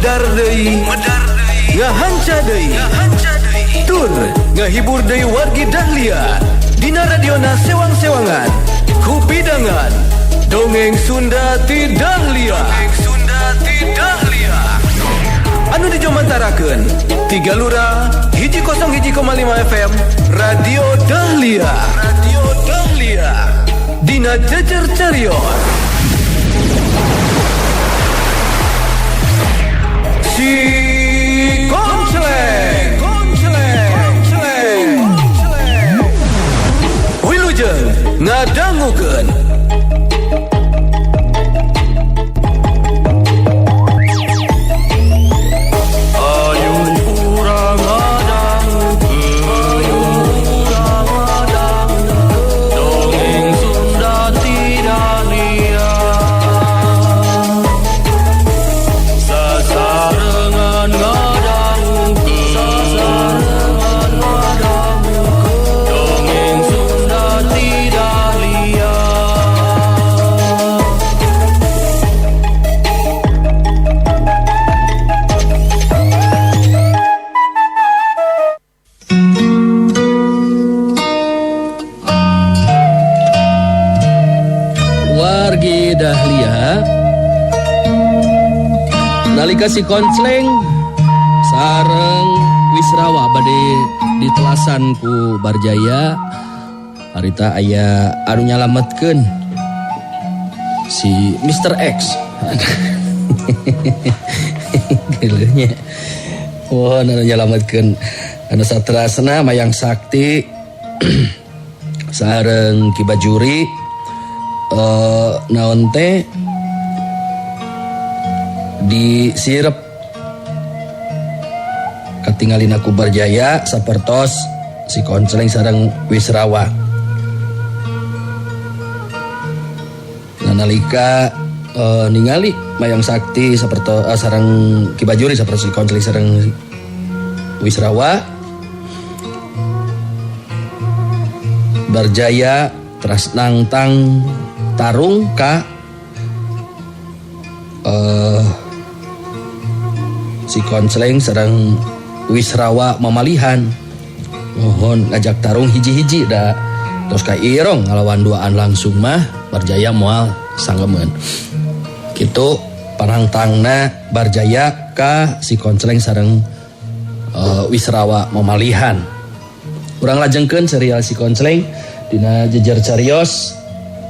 Medar deui, ngahanca deui, tur ngahibur deui wargi Dahlia dina radiona sewang-sewangan kupidangan Dongeng Sunda ti Dahlia. Dongeng Sunda ti Dahlia anu dijomantarakeun Tiga Lura 101,5 FM Radio Dahlia. Radio Dahlia dina Jejer Carios Si Koncleng, Koncleng, Koncleng. Wilujeng ngadangukeun. Ayo urang ngadangukeun, ayo urang ngadangukeun, dongeng Sunda ti Dahlia. Sasarengan ngadangukeun, sasarengan ngadangukeun, dongeng Sunda ti Dahlia. Wargi Dahlia, nalika si Koncleng sareng Wisrawa bade ditelasan ku Barjaya, harita aya anu nyalametkeun si Mr. X. Geuleuhnya. Wah, anu nyalametkeun anu saterasna Mayang Sakti sareng Ki Bajuri, naon teh disirep katingalina ku Barjaya sapertos si Koncleng sareng Wisrawa. Nah, nalika ningali Mayang Sakti sapertos sareng Ki Bajuri sapertos si Koncleng sareng Wisrawa, Barjaya teras nangtang tarung ka si Koncleng sareng Wisrawa mamalihan. Mohon ngajak tarung hiji-hiji da terus ka irong ngalawan duaan langsung mah Barjaya moal sanggemeun. Kitu panangtangna Barjaya ka si Koncleng sareng Wisrawa mamalihan. Urang lajengkeun serial si Koncleng dina Jejer Carios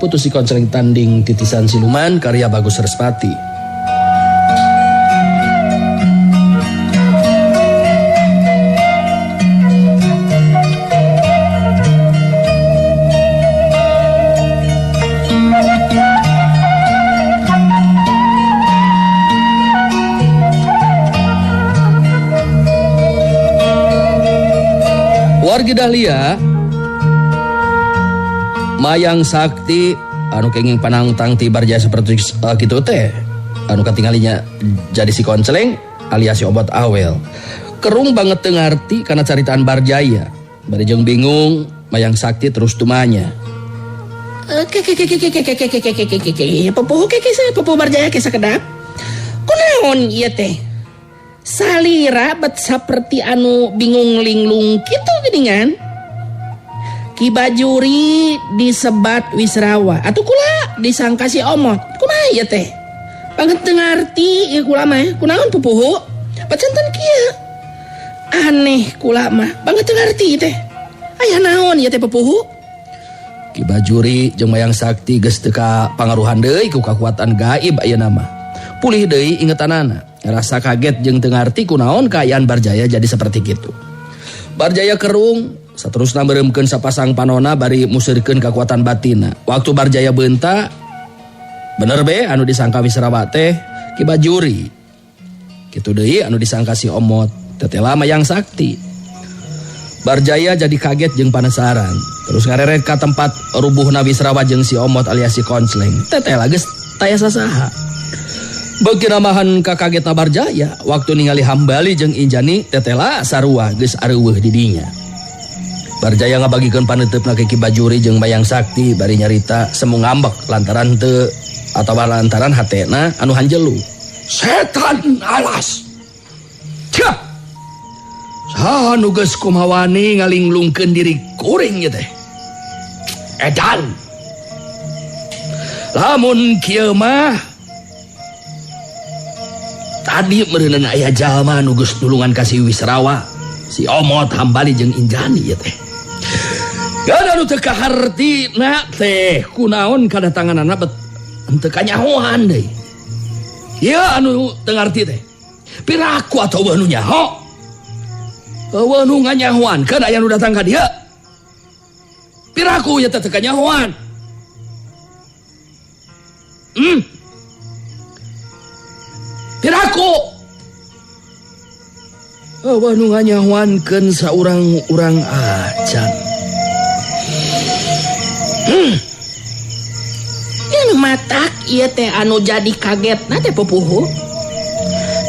Putus si Koncleng Tanding Titisan Siluman karya Bagus Respati. Wargi Dahlia, Mayang Sakti anu kenging panangtang ti Barjaya seperti kitu teh anu katinggalinya jadi si Koncleng alias si Obot Awel. Kerung banget teu ngarti kana caritaan Barjaya. Bari jeung bingung, Mayang Sakti terus tumanya. Ke ke ke ke ke ke ke ke ke ke ke ke ke pupuh Barjaya ke sakedap. Kunaon ieu teh? Salira bet saperti anu bingung linglung kitu geuningan. Ki Bajuri disebat Wisrawa atuh kula disangka si Omot. Kumaha ieu teh? Banget teu ngarti ieu kula mah. Kunaon pupuhu? Pacanten kieu. Aneh kula mah, banget teu ngarti teh. Aya naon ieu teh pupuhu? Ki Bajuri jeung Mayang Sakti geus teu kapangaruhan deui ku kakuatan gaib ayeuna mah. Pulih deui ingetanana. Rasa kaget jeung teu ngarti kunaon kaayaan Barjaya jadi seperti kitu. Barjaya kerung saterusna meureumkeun sapasang panona bari musirkeun kakuatan batina. Waktu Barjaya beunta bener be anu disangka Wisrawa teh Ki Bajuri. Kitu deui anu disangka si Omot tetela Mayang Sakti. Barjaya jadi kaget jeung panasaran. Terus ngareret ka tempat rubuhna Wisrawa jeung si Omot alias si Koncleng. Tetela geus taya sasaha. Beuki namahan ka kagetna Barjaya waktu ningali Hambali jeung Injani tetela sarua geus areuweuh di dinya. Barjaya ngabagikeun paneuteup-na ka Ki Bajuri jeung Mayang Sakti bari nyarita semu ngambek lantaran teu atawa lantaran hatena anu hanjelu. Setan alas. Cah. Saha nu geus kumawani ngalinglungkeun diri kuring ieu teh. Edan. Lamun kieu mah tadi meureunan aya jalma nu geus nulungan ka si Wisrawa, si Omot Hambali jeung Injani ieu teh. Kada nu teu kahartina teh kunaon kadatanganana bet henteu kanyahoan deui. Ieu anu teu ngarti teh. Piraku atau eueuh nu nyaho? Eueuh nu nganyahoankeun aya nu datang ka dieu. Piraku ieu teh teu kanyahoan. Piraku eueuh nu nganyahoankeun saurang-urang acan. Ieu matak ieu teh anu jadi kagetna teh pupuhu.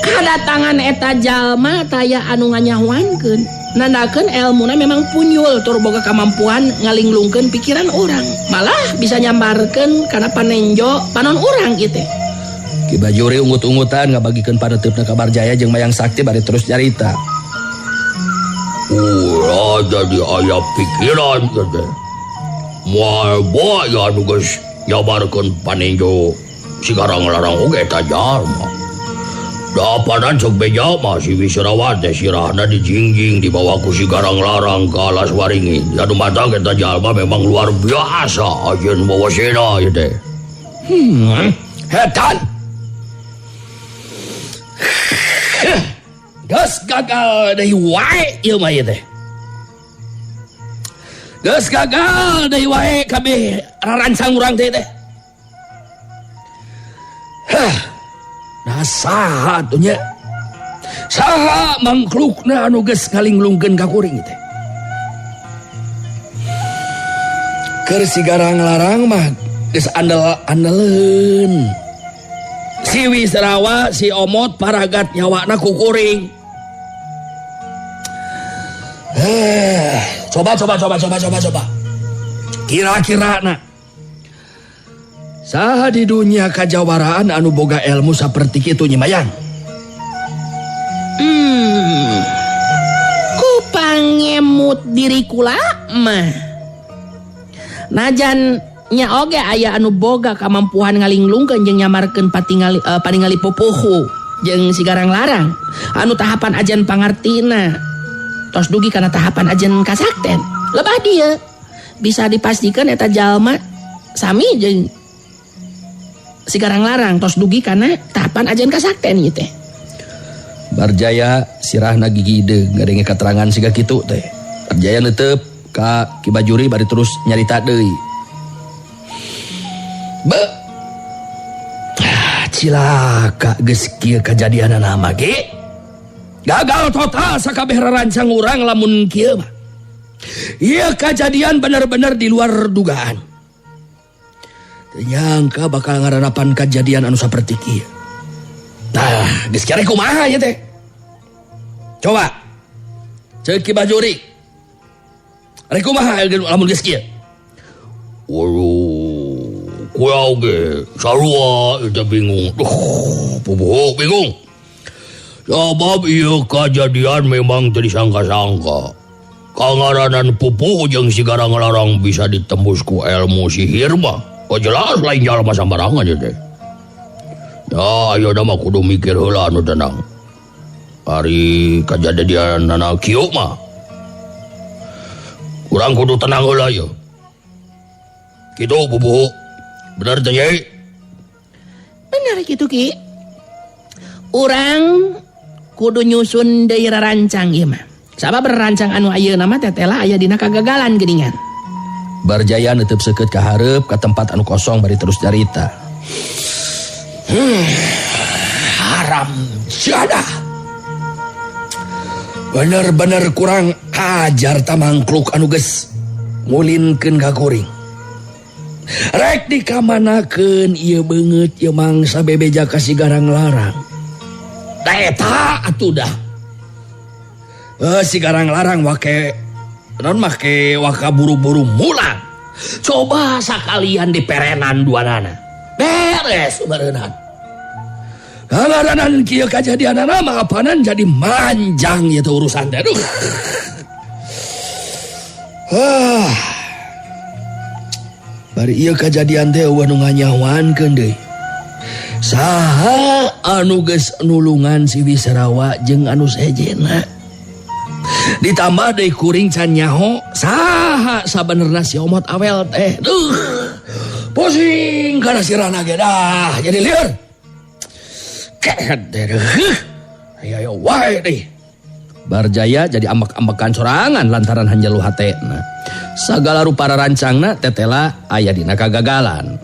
Kadatangan eta jalma taya anu nganyahoankeun. Nandakeun elmuna memang punyul tur boga kamampuan ngalinglungkeun pikiran urang. Malah bisa nyambarkeun kana panenjo panon urang ieu teh. Ki Bajuri ungut-ungutan ngabagikeun paneuteup ka Barjaya jeung Mayang Sakti bari terus nyarita. Ulah jadi aya pikiran teh. Moal boya nu geus nyabarkeun panenjo si Garang-larang oge eta jalma. Dapanan sok beja mah si Wisrawa teh sirahna dijingjing dibawa ku si Garang-larang ka alas waringin. Anu matak eta jalma memang luar biasa ajeun wawasena ieu teh. Hedan. Geus gagal deui wae ieu mah ieu teh. Geus gagal deui wae kabeh rarancang urang teh teh. Hah. Nah saha atuh nya? Saha mangklukna anu geus ngalinglungkeun ka kuring teh? Keur si Garang-larang mah geus andel-andeleun. Si Wisrawa, si Omot paragat nyawana ku kuring. Coba. Kira-kira na. Saha di dunia kajawaraan anu boga ilmu saperti kitu Nyi Mayang? Ku pangemut diri kula mah. Najan nya oge aya anu boga kamampuan ngalinglungkeun jeung nyamarkeun patingali pupuhu jeung si Garang-larang anu tahapan ajen pangartina tos dugi kana tahapan ajen kasakten. Lebah dieu bisa dipastikan eta jalma sami jeung si Garang-larang tos dugi kana tahapan ajen kasakten ieu teh. Barjaya sirahna gigideung ngadenge katerangan siga kitu teh. Barjaya neuteup ka Ki Bajuri bari terus nyarita deui. Be. Cilaka geus kieu kajadianana mah ge. Gagal total sakabeh rarancang urang lamun kieu mah. Ieu kajadian bener-bener di luar dugaan. Teu nyangka bakal ngaranapan kajadian anu saperti kieu. Tah, geus kieu kumaha ieu teh? Coba. Ceuk Ki Bajuri. Rek kumaha lamun geus kieu? Waduh. Kuya oge sarua eta bingung. Duh, pupuhu bingung. Sabab ieu kajadian memang teu disangka-sangka. Kangaranan pupuhu jeung si Garang-larang bisa ditembus ku ilmu sihir mah. Oh jelas lain jalma sambarangan ieu teh. Ya ayeuna mah kudu mikir heula anu tenang. Ari kajadianana kieu mah. Urang kudu tenang heula ieu. Kitu pupuhu. Bener teh Nyai? Bener kitu Ki. Urang kudu nyusun deui rarancang ieu mah. Sabab rarancang anu ayeuna mah tetela aya dina kagagalan geuningan. Barjaya neuteub seukeut ka hareup ka tempat anu kosong bari terus carita. Haram jadah. Bener-bener kurang ajar ta mangkluk anu geus ngulinkeun ka kuring. Rek dikamanakeun ieu beungeut ieu mangsa bebeja ka si Garang-larang. Da eta atuh dah. Si Garang-larang wake non make waka buru-buru mulang. Coba sakalian diperenan duanana. Beres meureunnan. Kangaranan kieu kajadianana mah apanan jadi manjang ieu teh urusan teh. Aduh. Ah. Bari ieu kajadian teh eueuh nu nganyawankeun deui. Saha anu geus nulungan si Wisrawa jeung anu sejenna. Ditambah deui kuring can nyaho saha sabenerna si Omot Awel teh. Duh. Pusing kana sirana ge dah jadi lieur. Kehed teh. Ayo wae deui. Barjaya jadi ambek-ambekan sorangan lantaran hanjalu hatena. Sagala rupa rarancangna tetela aya dina kagagalan.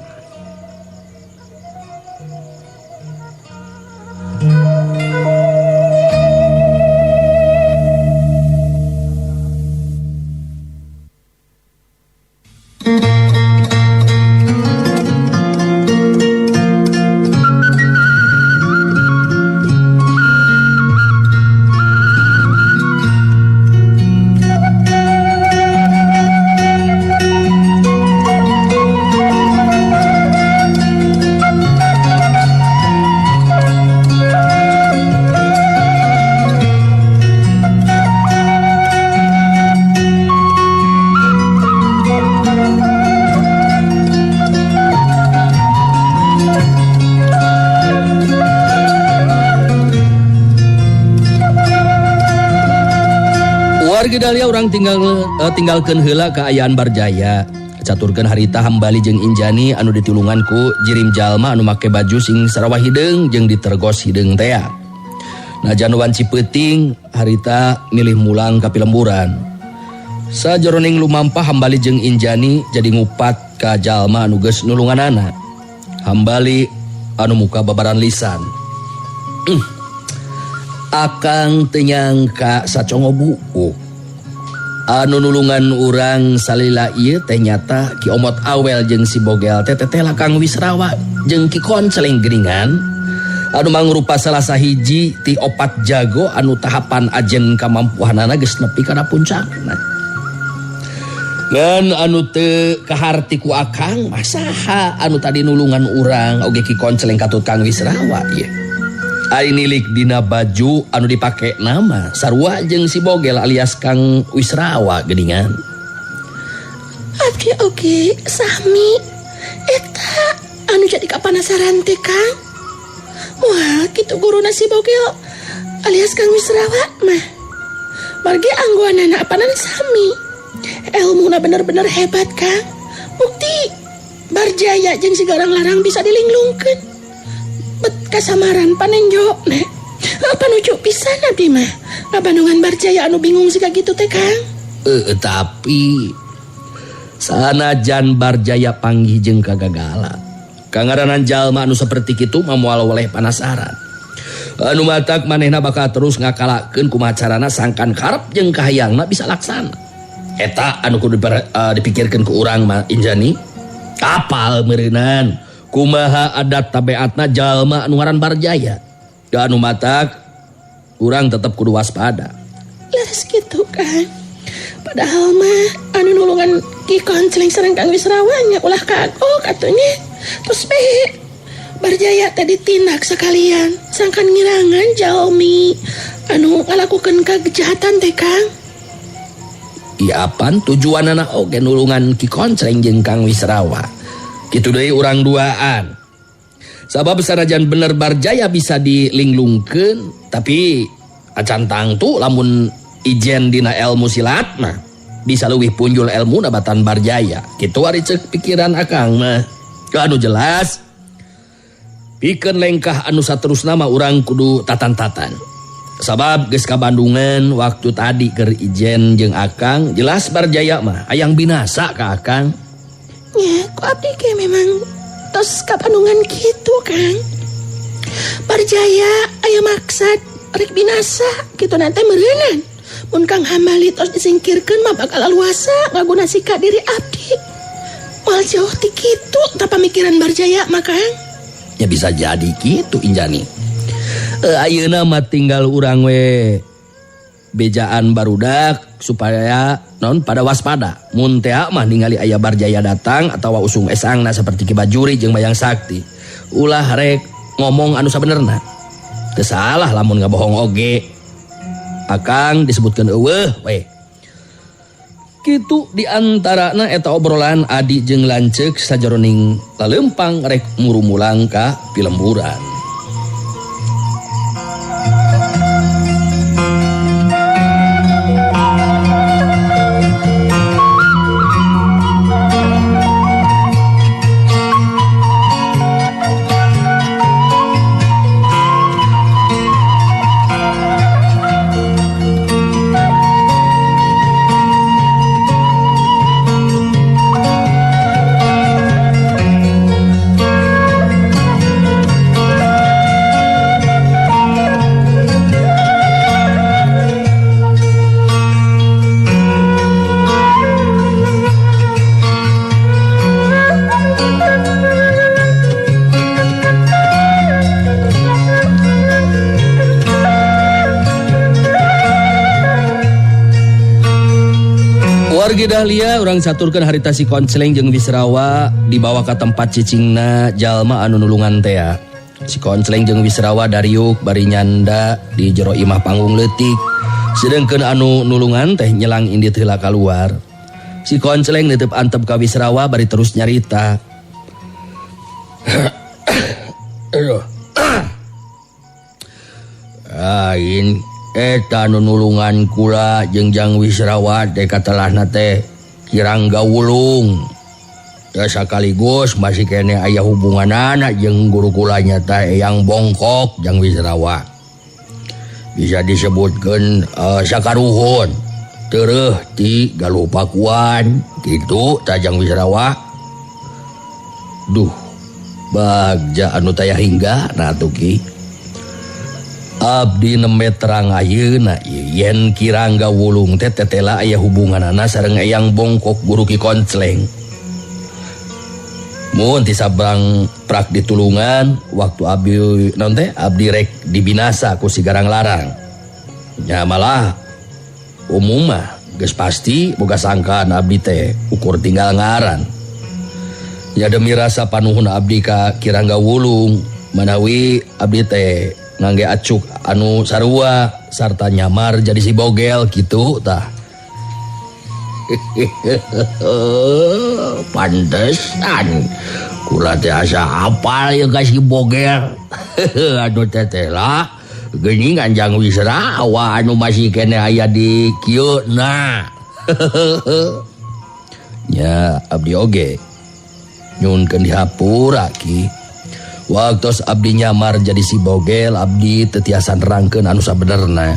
Warga orang tinggalkeun heula kaayaan Barjaya. Caturkeun harita Hambali jeung Injani anu ditulungan ku jirim jalma anu make baju sing sarawa hideung jeung ditergos hideung tea. Najan wanci peuting harita milih mulang ka pilemburan. Sajeroning lumampah Hambali jeung Injani jadi ngupat ka jalma anu geus nulunganana. Hambali anu muka babaran lisan. Akang teu nyangka sacongo buuk. Anu nulungan urang salila ieu teh nyata Ki Omot Awel jeung si Bogel teh teteh Kang Wisrawa jeung Ki Konceleng geuningan anu mangrupa salah sahiji ti opat jago anu tahapan ajen kamampuhanana geus nepi kana puncakna. Ngan anu teu kaharti ku akang mah saha anu tadi nulungan urang oge Ki Konceleng katut Kang Wisrawa ieu. Ari nilik dina baju anu dipake nama sarua jeung si Bogel alias Kang Wisrawa geuningan. Abdi oge sami eta anu jadi kapanasaran teh Kang. Moal kitu guruna si Bogel alias Kang Wisrawa mah. Margi anggoanana apanan sami. Elmuna bener-bener hebat Kang. Bukti Barjaya jeung si Garang Larang bisa dilinglungkeun. Bet kasamaran panenjo nek. Panuju pisan abdi mah. Ngabandungan Barjaya anu bingung siga kitu teh Kang. Tapi sanajan Barjaya panggih jeung kagagalan. Kangaranan jalma anu saperti kitu mah moal weleh panasaran. Anu matak manehna bakal terus ngakalakeun kumaha carana sangkan karep jeung kahayangna bisa laksana. Eta anu kudu dipikirkeun ku urang mah Injani. Apal meureunan kumaha adat tabeatna jalma anu ngaran Barjaya. Da anu matak urang tetep kudu waspada. Leres kitu kan. Padahal mah anu nulungan Ki Konceleng sareng Kang Wisrawa nya ulah kagok atuh nya. Terus be Barjaya teh ditindak sekalian sangkan ngirangan jalmi anu ngalakukeun kejahatan teh Kang. Iya apan tujuanana oge nulungan Ki Konceleng jeung Kang Wisrawa. Kitu deui urang duaan. Sabab sanajan bener Barjaya bisa dilinglungkeun, tapi acan tangtu lamun ijen dina ilmu silat mah bisa leuwih punjul elmuna batan Barjaya. Kitu ari ceuk pikiran akang mah. Anu jelas pikeun lengkah anu saterusna mah urang kudu tatan-tatan. Sabab geus ka Bandungan waktu tadi keur ijen jeung akang, jelas Barjaya mah hayang binasa ka akang. Ya, ku abdi ge memang tos ka Bandungan kitu, Kang. Barjaya aya maksad rek binasa kitu nanti meureunan. Mun Kang Hambali tos disingkirkeun mah bakal luasa ngaguna sika diri abdi. Moal jauh ti kitu tah pamikiran Barjaya mah, Kang. Ya bisa jadi kitu Injani. Ayeuna mah tinggal urang we bejaan barudak supaya non pada waspada. Mun teh mah ningali aya Barjaya datang atawa usung esangna seperti Ki Bajuri jeung Mayang Sakti. Ulah rek ngomong anu sabenerna. Teu salah lamun ngabohong oge. Akang disebutkeun eueuh we. Kitu diantarana eta obrolan adi jeung lanceuk sajeroning lalempang rek murumulang ka pilemburan. Wargi Dahlia urang caturkeun harita si Koncleng jeung Wisrawa dibawa ka tempat cicingna jalma anu nulungan tea. Si Koncleng jeung Wisrawa dariuk bari nyanda di jero imah panggung leutik. Sedengkeun anu nulungan teh nyelang indit heula kaluar. Si Koncleng neuteup antep ka Wisrawa bari terus nyarita. Lain eta nu nulungan kula jeung Jang Wisrawa teh katelahna teh Kirangga Wulung. Ya sakaligus masih kene aya hubunganana jeung guru kula nyata Eyang Bongkok Jang Wisrawa. Bisa disebutkeun sakaruhun tereuh ti Galuh Pakuan kitu tah Jang Wisrawa. Duh, bagja anu taya hingga na atuh ki. Abdi nembe terang ayeuna yen Kirangga Wulung teh tetela aya hubunganana sareng Eyang Bongkok guru Ki Koncleng. Mun ti sabrang prak ditulungan waktu abdi naon teh abdi rek dibinasa ku si Garang Larang. Nya malah umum mah geus pasti boga sangkaan abdi teh ukur tinggal ngaran. Nya demi rasa panuhun abdi ka Kirangga Wulung manawi abdi teh ngangge acuk anu sarua sarta nyamar jadi si bogel gitu tah. Pantesan kula teh asa apal ieu ka si bogel. Aduh teteh lah geuning Jang Wisrawa anu masih kene aya di kieu na. Nya abdi oge nyunkeun dihapura ki. Waktos abdi nyamar jadi si bogel abdi teu tiasa nerangkeun anu sabenerna.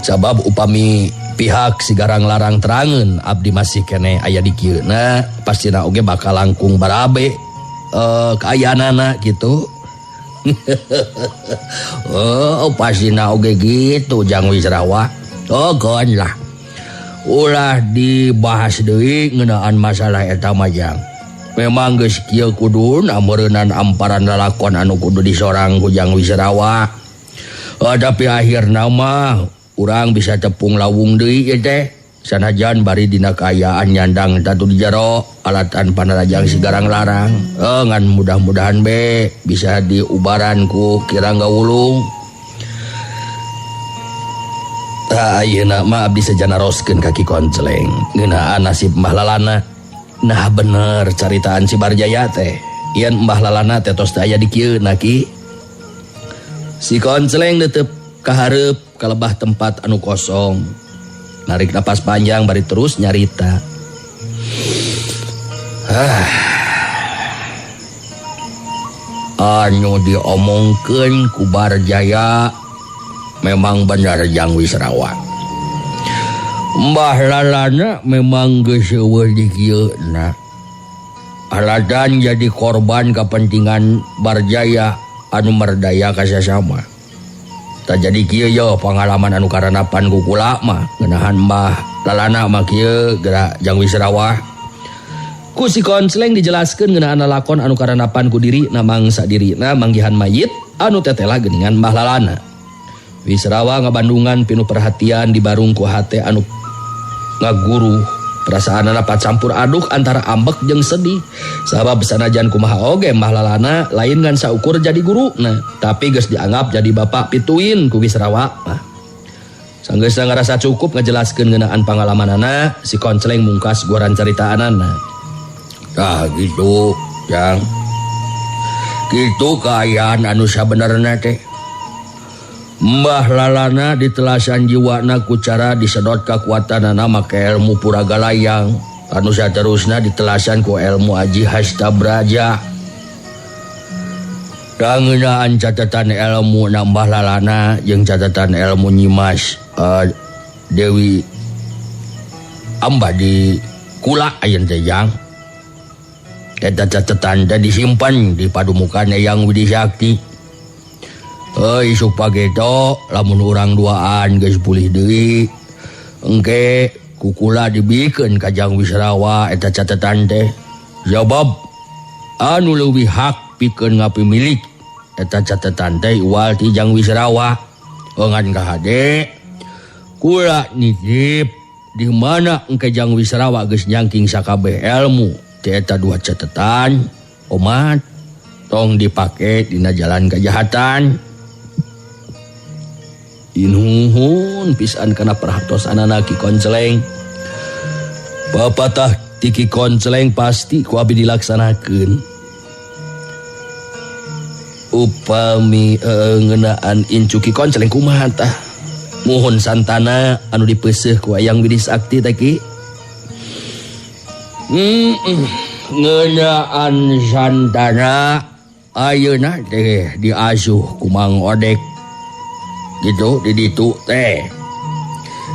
Sabab upami pihak si Garang Larang terangeun abdi masih kene aya di kieu na pastina oge bakal langkung barabe kaayaanana gitu. Oh pastina oge gitu Jang Wisrawa. Oh keun lah. Ulah dibahas deui ngeunaan masalah eta mah Jang. Memang geus kieu kuduna meureunan amparan lalakon anu kudu disorang ku Jang Wisrawa. Tapi akhirna mah urang bisa tepung lawung deui ieu teh. Sanajan bari dina kaayaan nyandang tatu di jero alatan panarajang si Garang Larang. Ngan mudah-mudahan be bisa diubaran ku Kirangga Wulung. Tah ayeuna mah abdi sejana roskeun ka Ki Koncleng ngeunaan nasib Mbah Lalana. Nah bener caritaan si Barjaya teh. Yen Mbah Lalana teh tos teu aya di kieu na ki. Si Koncleng netep kahareup kalebah tempat anu kosong. Narik napas panjang bari terus nyarita. Anu diomongkeun ku Barjaya memang bener Jang Wisrawa. Mbah Lalana memang geus eueuh di kieu na. Aladan jadi korban kepentingan Barjaya anu merdaya ka sasama. Tah jadi kieu yo pengalaman anu karanapan ku kula mah ngeunahan Mbah Lalana mah kieu geura Jang Wisrawa. Ku si Koncleng dijelaskeun ngeunaan lalakon anu karanapan ku diri na mangsa dirina manggihan mayit anu tetela geuningan Mbah Lalana. Wisrawa ngabandungan pinuh perhatian dibarung ku hate anu ngaguruh Perasaanana campur aduk antara ambek jeung sedih. Sabab sanajan kumaha oge Mbah Lalana lain ngan saukur jadi guruna, tapi geus dianggap jadi bapak pituin ku Wisrawa mah. Sanggeusna ngarasa cukup ngajelaskeun ngeunaan pangalamanana, si Konceleng mungkas goran caritaanana. Tah gitu, Jang. Kitu kaayaan anu sabenerna teh. Mbah Lalana ditelasan jiwana ku cara disedot kakuatanana make ilmu puragalayang. Anu saterusna ditelasan ku ilmu aji hasta braja. Kangeunaan catatan ilmu na Mbah Lalana jeung catatan ilmu Nyimas Dewi Amba di kula ayeuna teh Jang. Eta catatan teh disimpan di padumukan Eyang Widhi Sakti. Isuk pageto lamun urang duaan geus pulih deui engke kukula dibikeun ka Jang Wisrawa eta catatan teh. Sabab anu leuwih hak pikeun ngapimilik eta catatan teh iwal ti Jang Wisrawa. Ngan kahade kula nitip di mana engke Jang Wisrawa geus nyangking sakabeh ilmu ti eta dua catatan omat tong dipake dina jalan kejahatan. Inuhun pisan kana perhatosanana Ki Konceleng. Papatah ti Ki Konceleng pasti ku abi dilaksanakeun. Upami ngeunaan incu Ki Konceleng kumaha tah? Muhun santana anu dipeuseuh ku Eyang Widhi Sakti teh Ki. Ngeunaan santana ayeuna teh diasuh ku Mang Odek. Gitu di ditu teh.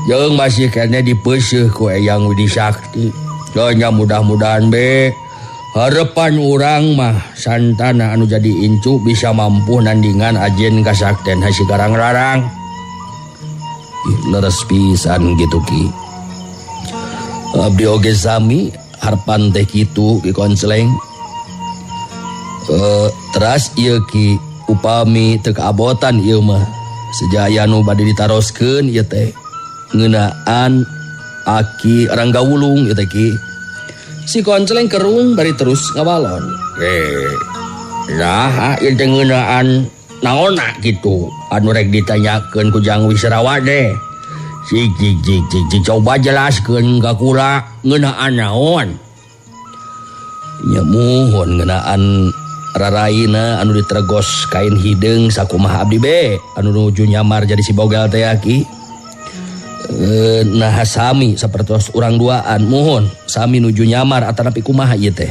Jeung masih keneh dipeuseuh ku Eyang Widhi Sakti. Nya mudah-mudahan be harapan urang mah santana anu jadi incu bisa mampu nandingan ajen kasakten si Garang Larang. Ih, leres pisan gitu Ki. Abdi oge sami harapan teh kitu Ki Konceleng. Teras ieu Ki upami teu kaabotan ieu mah. Sejaya nu bade ditaroskeun ieu teh ngeunaan Aki Rangga Wulung ieu teh Ki. Si Konceleng kerung bari terus ngawalon. Nah, ieu teh ngeunaan naonna kitu anu rek ditanyakeun ku Jang Wisrawa teh. Cik cik cik cik cik coba jelaskeun ka kula ngeunaan naon. Nya muhun ngeunaan raraina anu ditergos kain hideung sakumaha abdi be anu nuju nyamar jadi si bogel teh Ki. Nah sami sapertos urang duaan muhun sami nuju nyamar atanapi kumaha ieu teh.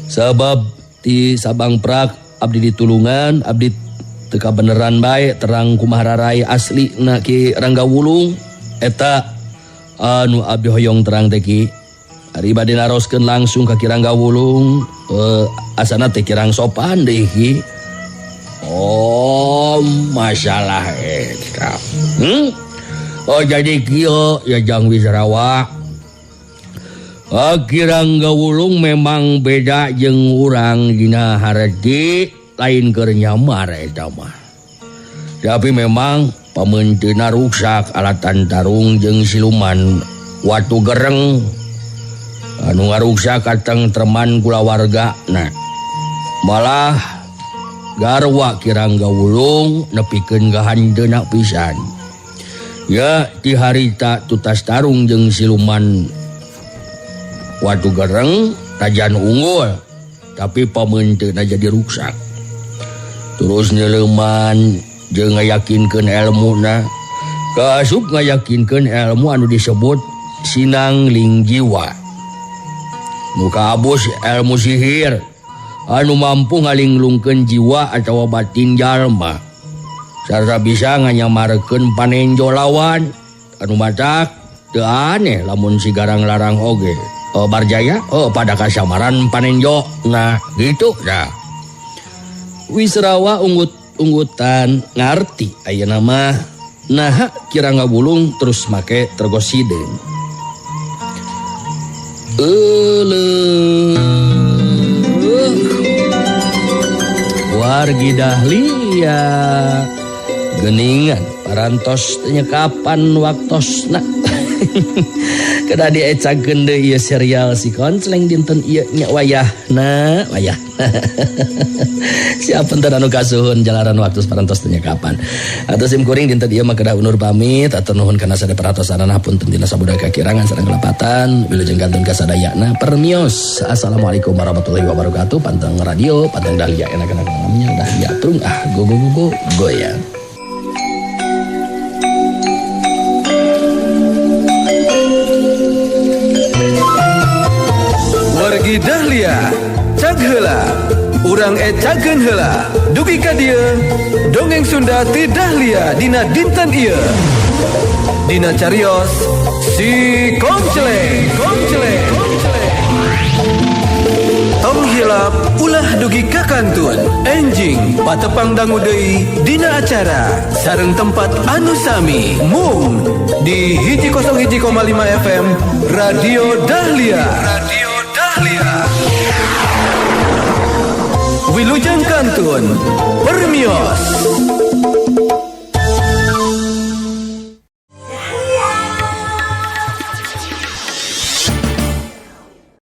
Sabab ti Sabang Prak abdi ditulungan abdi teu kabeneran bae terang kumaha rarai asli na Ki Rangga Wulung eta anu abdi hoyong terang teh Ki. Ari bade naroskeun langsung ka Ki Rangga Wulung asana teh kirang sopan deui Ki. Oh, masalah eta. Oh jadi kieu ya Jang Wisrawa. Ki Rangga Wulung memang beda jeung urang dina hareti lain keur nyamar eta mah. Tapi memang pameunteuna ruksak alatan tarung jeung siluman watu gereng anu ngaruksak katengtreman kulawarga. Nah, malah garwa Ki Rangga Wulung nepikeun ka handeuna pisan. Ya ti harita tutas tarung jeung siluman watu gereng tajan unggul tapi pameunteuna jadi ruksak. Terus nyeleuman jeung ngayakinkeun elmuna kaasup ngayakinkeun elmu anu disebut sinang ling jiwa. Nu kaabus elmu sihir anu mampu ngalinglungkeun jiwa atawa batin jalma. Sarta bisa nganyamarkeun panenjo lawan anu matak teu aneh lamun si Garang Larang oge. Barjaya pada kasamaran panenjo. Nah gitu dah. Wisrawa unggut-unggutan ngarti ayeuna mah naha Ki Rangga Wulung terus make tergos hideung. Euleuh wargi Dahlia geningan parantos teh kapan waktosna. Kedah diecakeun deui ieu serial si Koncleng dinten ieu nya wayahna wayah. Siapa enten anu kasuhun jalaran waktu parantos teu kapan. Atuh sim kuring dinten ieu mah kedah undur pamit atur nuhun kana sadaya perhatosanana punten dina sabudaya kakirangan sareng kelepatan wilujeng kantun kasadayana permios. Assalamualaikum warahmatullahi wabarakatuh. Panteng radio, panteng Dahlia enak-enak namanya Dahlia Trung ah go go go go goyang. Wargi Dahlia, cag heula, urang ecakeun heula. Dugi ka dieu, dongeng Sunda ti Dahlia dina dinten ieu. Dina carios si Koncleng, Koncleng, Koncleng. Tong hilap ulah dugi ka kantun. Enjing patepang dangu deui dina acara sareng tempat anu sami mung di 101,5 FM Radio Dahlia. Radio Dahlia. Wilujeng kantun, permios.